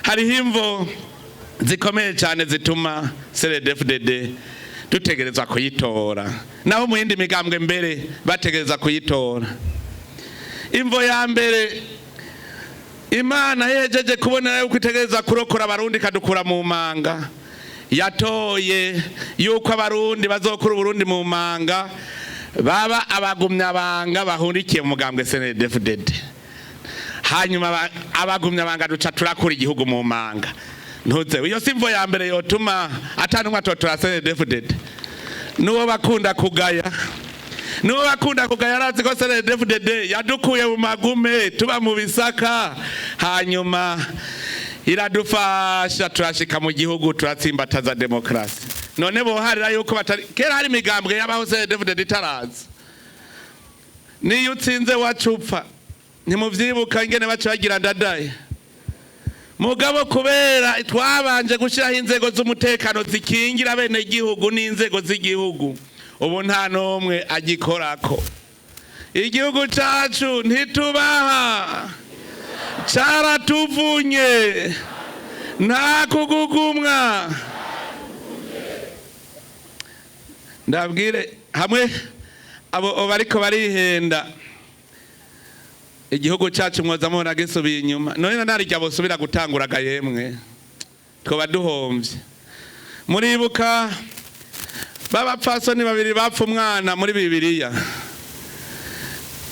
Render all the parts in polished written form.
Hariho imvo zikomeye cyane zituma CNDD-FDD dutegerezwa kuyitora, naho mu yindi migambwe mbere bategereza kuyitora. Imvo ya mbere, Imana yejeje kubonera yuko itegereza kurokora Abarundi ikadukura mu manga. Yatoye yuko Abarundi bazokura Uburundi mu manga baba abagumyabanga bahurikiye mu mugambwe CNDD-FDD. Hanyuma abagumyabanga duca turakura igihugu mu manga. Ntuze iyo simvo ya mbere yotuma atanumwe atotora CNDD-FDD. Nuwo bakunda kugaya, nuwo bakunda kugaya arazi ko CNDD-FDD yadukuye mu magume tuba mu bisaka, hanyuma iradufasha turashika mu gihugu turatsimbataza demokrasi. None boharira yuko batari kera hari imigambwe yabaho CNDD-FDD itaraza. Niyo utsinze wacupfa ntimuvyibuka ingene baca bagira ndadaye. Mugabo kubera twabanje gushiraho inzego z'umutekano zikingira bene gihugu n'inzego z'igihugu, ubu nta n'umwe agikorako. Igihugu cacu ntitubaha, caratuvunye, nta kugugumwa. Ndabwire hamwe abo bariko barihenda, igihugu cacu mwoza mubona gisubiye inyuma. None narirya bosubira gutangura yemwe, twoba duhomvye. Muribuka b'abapfasoni babiri bapfa umwana muri Bibiliya.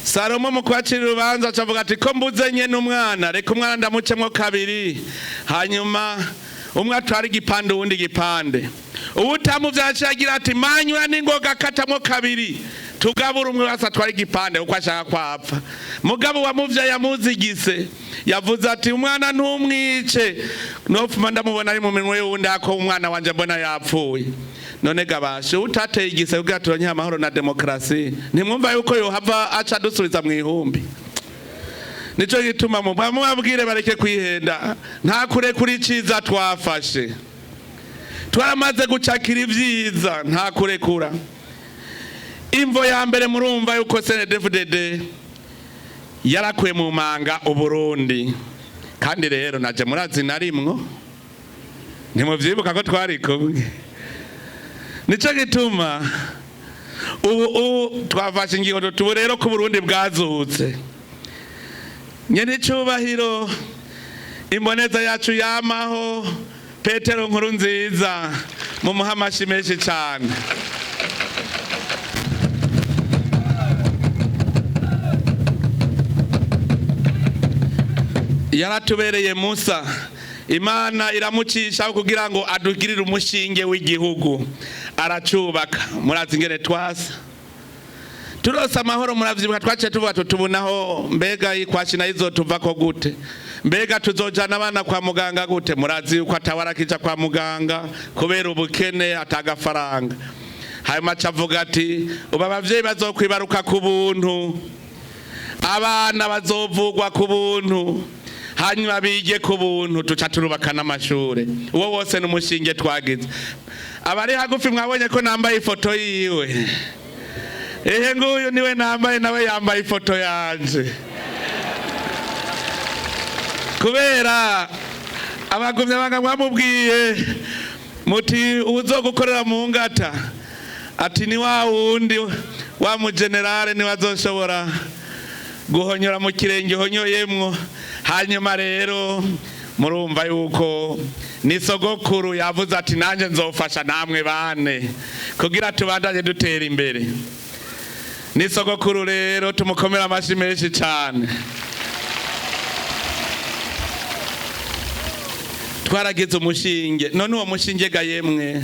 Salomo mu kwacira urubanza acavuga ati ko mbuze nyene umwana, reka umwana ndamucemwo kabiri, hanyuma umwe atwara igipande uwundi igipande. Uwutamuvyaye agira ati manyura n'ingoga akatamwo kabiri, tugabura umwe wese atwara igipande kuko ashaka kwapfa. Mugabo wamuvyaye yamuzigise yavuze ati umwana ntumwice, nopfuma ndamubona ari mu minwe y'uwundi ako umwana wanje mbona yapfuye. None gabashe utateye igise kugira turonke amahoro na demokrasi, ntimwumva yuko yohava aca dusubiza mu ihumbi? Nico gituma mubabwire bareke kwihenda, nta kure kuri ciza twafashe, twaramaze gucakira ivyiza, nta kurekura. Imvo ya mbere murumva yuko CNDD-FDD yarakuye mu manga Uburundi. Kandi rero naje murazi narimwo, ntimuvyibuka ko twari kumwe. Nico gituma ubu twafashe ingingo tubu rero ko Uburundi bwazutse. Nyene icubahiro imboneza yacu yamaho Petero Nkurunziza, mumuhe amashi menshi cane. Yaratubereye Musa, Imana iramucisha kugira ngo adugirire umushinge w'igihugu, aracubaka. Murazi ingene twasa turose amahoro, muravyibuka twaciye tuvuga tutubonaho mbega ikwashi nayo izotuvako gute, mbega tuzojana abana kwa muganga gute? Murazi yuko atawarakija kwa muganga kubera ubukene atagafaranga. Hanyuma aca avuga ati ubu abavyeyi bazokwibaruka ku buntu, abana bazovugwa ku buntu, hanyuma bige ku buntu, tuca turubaka n'amashure. Uwo wose n'umushinge twagize. Abari hagufi mwabonye ko nambaye ifoto yiwe. Ehe nguyu niwe nambaye, nawe yambaye ifoto yanje. Kubera abagumya banga mwamubwiye muti uzogukorera mu ngata, ati ni wa wundi wa mugenerale niwe azoshobora guhonyora mu kirenge uhonyoyemwo. Hanyuma rero murumva yuko ni sogokuru yavuze ati nanje nzofasha namwe bane kugira tubandanye dutera imbere. Ni sogokuru rero tumukomera amashi menshi cane. Twaragize umushinge, none uwo mushinge ga yemwe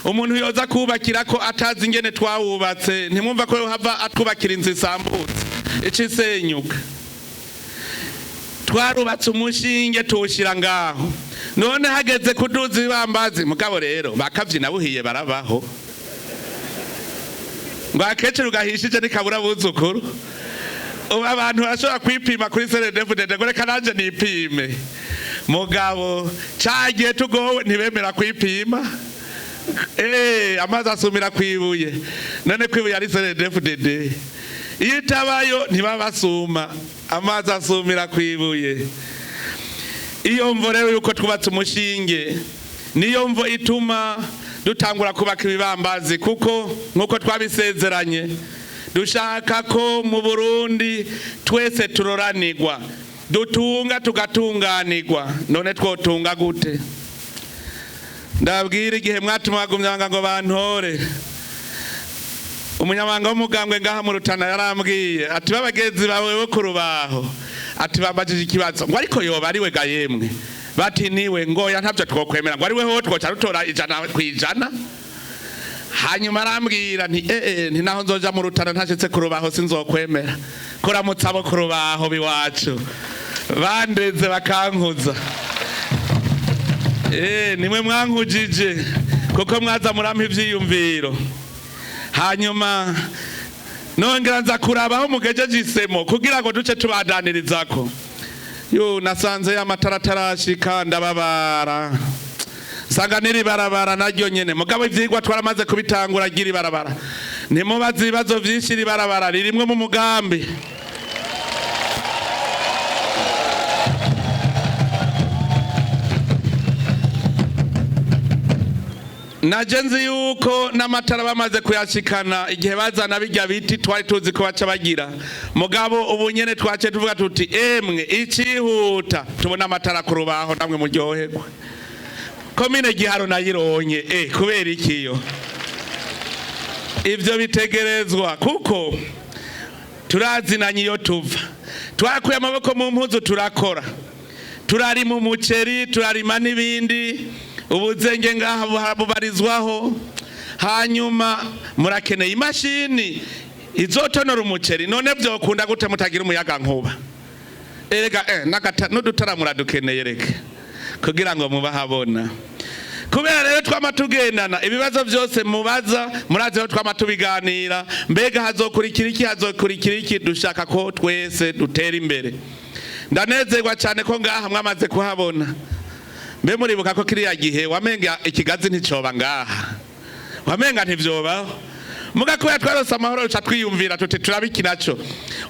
umuntu yoza kubakira ko atazi ingene twawubatse, ntimwumva ko yohava atwubakira inzu isambutse icisenyuka. Twarubatse umushinge tuwushyira ngaho, none hageze kuduza ibibambazi. Mugabo rero bakavyina buhiye barabaho, ngo akecuru gahishije ntikabura abuzukuru. Ubu abantu barashobora kwipima kuri CNDD-FDD ngo reka nanje nipime. Mugabo cagiye tugowe ntibemera kwipima. Amazi asumira kwibuye, none kwibuye ari CNDD-FDD, iyo itabayo ntibabasuma, amazi asumira kwibuye. Iyo mvo rero yuko twubatse umushinge, niyo mvo ituma dutangura kubaka ibibambazi, kuko nk'uko twabisezeranye dushaka ko mu Burundi twese turoranirwa, dutunga tugatunganirwa. None twotunga gute? Ndabwira igihe mwatuma bagumyanga ngo bantore, umunyamabanga w'umugambwe ngaha mu Rutana yarambwiye ati babagenzi bawe bo ku rubaho, ati bambajije ikibazo ngo ariko yoba ariwe ga yemwe? Bati niwe. Ngoya ntabyo twokwemera ngo ariwe ho twoca rutora 100%. Hanyuma arambwira nti nti naho nzoja mu Rutana ntashitse ku rubaho sinzokwemera kuramutsa abo ku rubaho biwacu bandeze bakankuza. Nimwe mwankujije kuko mwaza murampa ivyiyumviro. Hanyuma nongera nza kuraba aho mugejeje isemo kugira ngo duce tubadanirizako. Yo nasanze y'amatara atarashika, ndababara, nsanga n'iri barabara naryo nyene, mugabo ivyigwa twaramaze kubitangura ry'iri barabara. Ntimubaze ibibazo vyinshi, iri barabara ririmwe mu mugambi. Naje nzi yuko n'amatara bamaze kuyashikana igihe bazana bijya biti twari tuzi ko baca bagira, mugabo ubu nyene twace tuvuga tuti emwe icihuta tubona amatara ku rubaho namwe muryoherwe. Komine Giharo nayironye kubera ikiyo ivyo bitegerezwa, kuko turazinanye iyo tuva, twakuye amaboko mu mpuzu turakora, turarima umuceri, turarima n'ibindi, ubuzenge ngaha bubarizwaho. Hanyuma murakeneye imashini izotonora umuceri, none vyokunda gute mutagira umuyaga nkuba? Erega n'udutara muradukeneye reka kugira ngo mubahabona. Kubera rero twama tugendana ibibazo byose mubaza, murazi aho twama tubiganira, mbega hazokurikira iki, hazokurikira iki, dushaka ko twese dutera imbere. Ndanezerwa cyane ko ngaha mwamaze kuhabona. Mbe muribuka ko kiriya gihe wamenga ikigazi nticoba ngaha, wamenga ntivyobaho, muga kubera twarose amahoro duca twiyumvira tuti turabiki naco.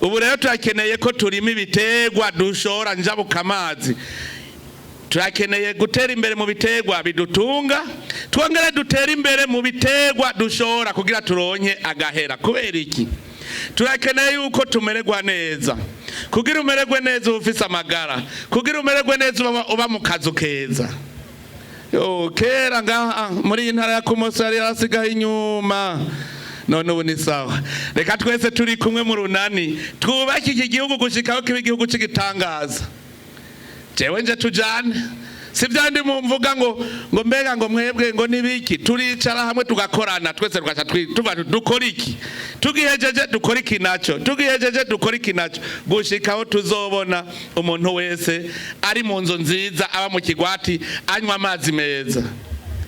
Ubu rero turakeneye ko turima ibiterwa dushora njabuka amazi, turakeneye gutera imbere mu biterwa bidutunga, twongere dutere imbere mu biterwa dushora kugira turonke agahera. Kubera iki? Turakeneye yuko tumererwa neza. Kugira umererwe neza uba ufise amagara, kugira umererwe neza uba mu kazu keza. Yo kera ngaha muri iyi ntara ya Kumoso yari yarasigaye inyuma, none ubu ni sawa. Reka twese turi kumwe mu runani twubake iki gihugu gushikaho kiba igihugu c'igitangaza. Jewe nje tujane, si vyandi mumvuga ngo mbega ngo mwebwe ngo nibiki, turicara hamwe tugakorana twese tugaca tuva dukora iki, tugihejeje dukora iki naco, tugihejeje dukora iki naco, gushikaho tuzobona umuntu wese ari mu nzu nziza, aba mu kigwati, anywa amazi meza.